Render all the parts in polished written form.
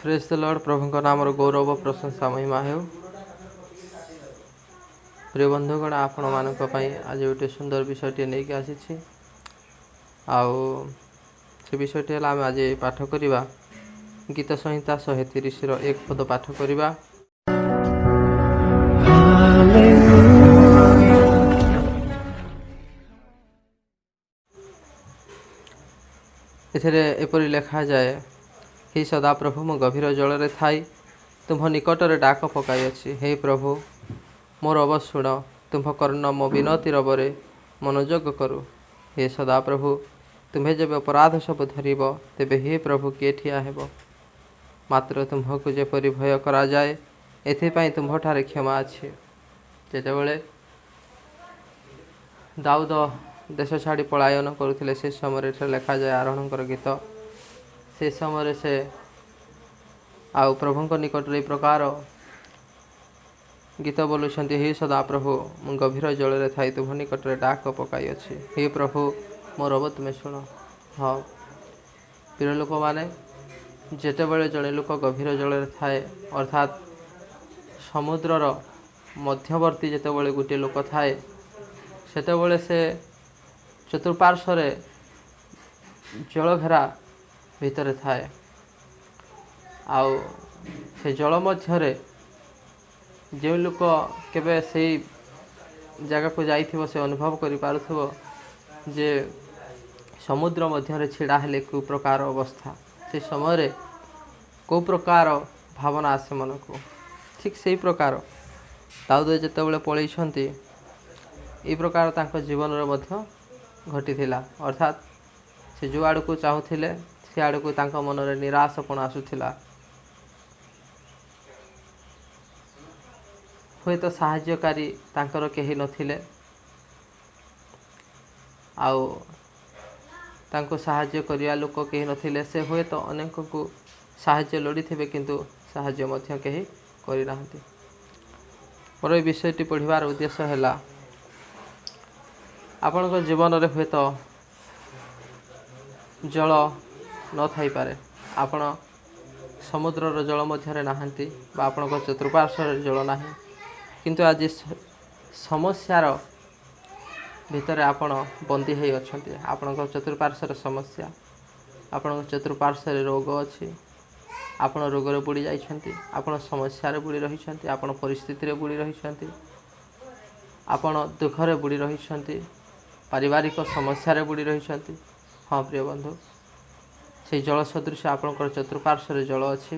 ପ୍ରେଜ୍ ଦ ଲର୍ଡ଼। ପ୍ରଭୁଙ୍କ ନାମର ଗୌରବ, ପ୍ରଶଂସା, ମହିମା ହେଉ। ପ୍ରିୟ ବନ୍ଧୁଗଣ, ଆପଣମାନଙ୍କ ପାଇଁ ଆଜି ଗୋଟିଏ ସୁନ୍ଦର ବିଷୟଟିଏ ନେଇକି ଆସିଛି। ଆଉ ସେ ବିଷୟଟି ହେଲା, ଆମେ ଆଜି ପାଠ କରିବା ଗୀତ ସଂହିତା 130ର 1 ପଦ ପାଠ କରିବା। ଏଥିରେ ଏପରି ଲେଖାଯାଏ, ହେ ସଦାପ୍ରଭୁ, ମୁଁ ଗଭୀର ଜଳରେ ଥାଇ ତୁମ୍ଭ ନିକଟରେ ଡାକ ପକାଇଅଛି। ହେ ପ୍ରଭୁ, ମୋ ରବ ଶୁଣ, ତୁମ୍ଭ କର୍ଣ୍ଣ ମୋ ବିନତି ରବରେ ମନୋଯୋଗ କରୁ। ହେ ସଦାପ୍ରଭୁ, ତୁମ୍ଭେ ଯେବେ ଅପରାଧ ସବୁ ଧରିବ, ତେବେ ହେ ପ୍ରଭୁ, କିଏ ଠିଆ ହେବ? ମାତ୍ର ତୁମ୍ଭକୁ ଯେପରି ଭୟ କରାଯାଏ, ଏଥିପାଇଁ ତୁମ୍ଭଠାରେ କ୍ଷମା ଅଛି। ଯେତେବେଳେ ଦାଉଦ ଦେଶ ଛାଡ଼ି ପଳାୟନ କରୁଥିଲେ, ସେ ସମୟରେ ଏଠାରେ ଲେଖାଯାଏ ଆରୋହଣଙ୍କର ଗୀତ। ସେ ସମୟରେ ସେ ଆଉ ପ୍ରଭୁଙ୍କ ନିକଟରେ ଏହି ପ୍ରକାର ଗୀତ ବୋଲୁଛନ୍ତି, ହେ ସଦାପ୍ରଭୁ, ମୁଁ ଗଭୀର ଜଳରେ ଥାଇ ତୁମ୍ଭ ନିକଟରେ ଡାକ ପକାଇଅଛି। ହେ ପ୍ରଭୁ, ମୋ ରବ ତୁମେ ଶୁଣ। ହଁ ପ୍ରିୟ ଲୋକମାନେ, ଯେତେବେଳେ ଜଣେ ଲୋକ ଗଭୀର ଜଳରେ ଥାଏ, ଅର୍ଥାତ୍ ସମୁଦ୍ରର ମଧ୍ୟବର୍ତ୍ତୀ ଯେତେବେଳେ ଗୋଟିଏ ଲୋକ ଥାଏ, ସେତେବେଳେ ସେ ଚତୁଃପାର୍ଶ୍ୱରେ ଜଳଘେରା ଭିତରେ ଥାଏ। ଆଉ ସେ ଜଳ ମଧ୍ୟରେ ଯେଉଁ ଲୋକ କେବେ ସେଇ ଜାଗାକୁ ଯାଇଥିବ, ସେ ଅନୁଭବ କରିପାରୁଥିବ ଯେ ସମୁଦ୍ର ମଧ୍ୟରେ ଛିଡ଼ା ହେଲେ କେଉଁ ପ୍ରକାର ଅବସ୍ଥା, ସେ ସମୟରେ କେଉଁ ପ୍ରକାର ଭାବନା ଆସେ ମନକୁ। ଠିକ୍ ସେଇ ପ୍ରକାର ଦାଉଦ ଯେତେବେଳେ ପଳେଇଛନ୍ତି, ଏଇ ପ୍ରକାର ତାଙ୍କ ଜୀବନରେ ମଧ୍ୟ ଘଟିଥିଲା। ଅର୍ଥାତ୍ ସେ ଯେଉଁ ଆଡ଼କୁ ଚାହୁଁଥିଲେ, ସେ ଆଡ଼କୁ ତାଙ୍କ ମନରେ ନିରାଶପଣ ଆସୁଥିଲା। ହୁଏତ ସାହାଯ୍ୟକାରୀ ତାଙ୍କର କେହି ନଥିଲେ, ଆଉ ତାଙ୍କୁ ସାହାଯ୍ୟ କରିବା ଲୋକ କେହି ନଥିଲେ। ସେ ହୁଏତ ଅନେକଙ୍କୁ ସାହାଯ୍ୟ ଲୋଡ଼ିଥିବେ, କିନ୍ତୁ ସାହାଯ୍ୟ ମଧ୍ୟ କେହି କରିନାହାନ୍ତି। ମୋର ଏ ବିଷୟଟି ପଢ଼ିବାର ଉଦ୍ଦେଶ୍ୟ ହେଲା, ଆପଣଙ୍କ ଜୀବନରେ ହୁଏତ ଜଳ ନଥାଇପାରେ, ଆପଣ ସମୁଦ୍ରର ଜଳ ମଧ୍ୟରେ ନାହାନ୍ତି ବା ଆପଣଙ୍କ ଚତୁଃପାର୍ଶ୍ୱରେ ଜଳ ନାହିଁ, କିନ୍ତୁ ଆଜି ସମସ୍ୟାର ଭିତରେ ଆପଣ ବନ୍ଦୀ ହେଇ ଅଛନ୍ତି। ଆପଣଙ୍କ ଚତୁଃପାର୍ଶ୍ୱରେ ସମସ୍ୟା, ଆପଣଙ୍କ ଚତୁଃପାର୍ଶ୍ୱରେ ରୋଗ ଅଛି, ଆପଣ ରୋଗରେ ବୁଡ଼ି ଯାଇଛନ୍ତି, ଆପଣ ସମସ୍ୟାରେ ବୁଡ଼ି ରହିଛନ୍ତି, ଆପଣ ପରିସ୍ଥିତିରେ ବୁଡ଼ି ରହିଛନ୍ତି, ଆପଣ ଦୁଃଖରେ ବୁଡ଼ି ରହିଛନ୍ତି, ପାରିବାରିକ ସମସ୍ୟାରେ ବୁଡ଼ି ରହିଛନ୍ତି। ହଁ ପ୍ରିୟ ବନ୍ଧୁ, ସେଇ ଜଳ ସଦୃଶ ଆପଣଙ୍କର ଚତୁଃପାର୍ଶ୍ୱରେ ଜଳ ଅଛି।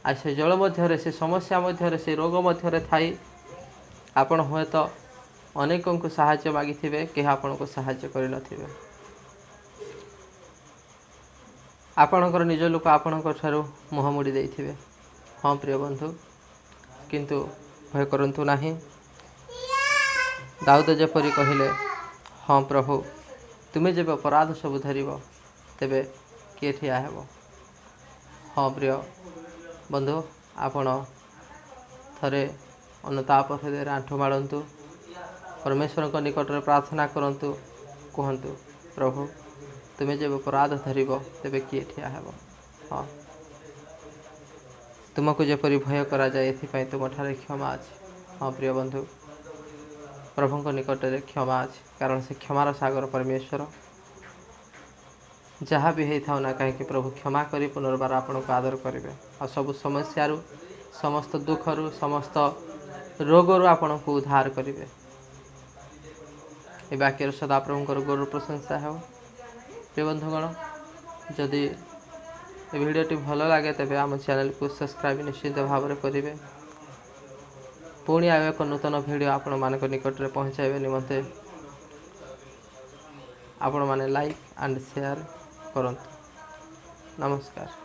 ଆଉ ସେ ଜଳ ମଧ୍ୟରେ, ସେ ସମସ୍ୟା ମଧ୍ୟରେ, ସେ ରୋଗ ମଧ୍ୟରେ ଥାଇ ଆପଣ ହୁଏତ ଅନେକଙ୍କୁ ସାହାଯ୍ୟ ମାଗିଥିବେ, କେହି ଆପଣଙ୍କୁ ସାହାଯ୍ୟ କରିନଥିବେ। ଆପଣଙ୍କର ନିଜ ଲୋକ ଆପଣଙ୍କ ଠାରୁ ମୁହଁ ମୋଡ଼ି ଦେଇଥିବେ। ହଁ ପ୍ରିୟ ବନ୍ଧୁ, କିନ୍ତୁ ଭୟ କରନ୍ତୁ ନାହିଁ। ଦାଉଦ ଯେପରି କହିଲେ, ହଁ ପ୍ରଭୁ, ତୁମେ ଯେବେ ଅପରାଧ ସବୁ ଧରିବ, ତେବେ କିଏ ଠିଆ ହେବ? ହଁ ପ୍ରିୟ ବନ୍ଧୁ, ଆପଣ ଥରେ ଅନୁତାପ ହୃଦୟରେ ଆଣ୍ଠୁ ମାଡ଼ନ୍ତୁ, ପରମେଶ୍ୱରଙ୍କ ନିକଟରେ ପ୍ରାର୍ଥନା କରନ୍ତୁ, କୁହନ୍ତୁ, ପ୍ରଭୁ, ତୁମେ ଯେବେ ଅପରାଧ ଧରିବ, ତେବେ କିଏ ଠିଆ ହେବ? ହଁ, ତୁମକୁ ଯେପରି ଭୟ କରାଯାଏ, ଏଥିପାଇଁ ତୁମଠାରେ କ୍ଷମା ଅଛି। ହଁ ପ୍ରିୟ ବନ୍ଧୁ, ପ୍ରଭୁଙ୍କ ନିକଟରେ କ୍ଷମା ଅଛି, କାରଣ ସେ କ୍ଷମାର ସାଗର ପରମେଶ୍ୱର। ଯାହା ବି ହେଇଥାଉ ନା କାହିଁକି, ପ୍ରଭୁ କ୍ଷମା କରି ପୁନର୍ବାର ଆପଣଙ୍କୁ ଆଦର କରିବେ, ଆଉ ସବୁ ସମସ୍ୟାରୁ, ସମସ୍ତ ଦୁଃଖରୁ, ସମସ୍ତ ରୋଗରୁ ଆପଣଙ୍କୁ ଉଦ୍ଧାର କରିବେ। ଏ ବାକ୍ୟର ସଦାପ୍ରଭୁଙ୍କର ଗୌରବ ପ୍ରଶଂସା ହେଉ। ପ୍ରିୟ ବନ୍ଧୁଗଣ, ଯଦି ଏ ଭିଡ଼ିଓଟି ଭଲ ଲାଗେ, ତେବେ ଆମ ଚ୍ୟାନେଲକୁ ସବସ୍କ୍ରାଇବ୍ ନିଶ୍ଚିତ ଭାବରେ କରିବେ। ପୁଣି ଆଉ ଏକ ନୂତନ ଭିଡ଼ିଓ ଆପଣମାନଙ୍କ ନିକଟରେ ପହଞ୍ଚାଇବା ନିମନ୍ତେ ଆପଣମାନେ ଲାଇକ୍ ଆଣ୍ଡ ସେୟାର କରନ୍ତୁ। ନମସ୍କାର।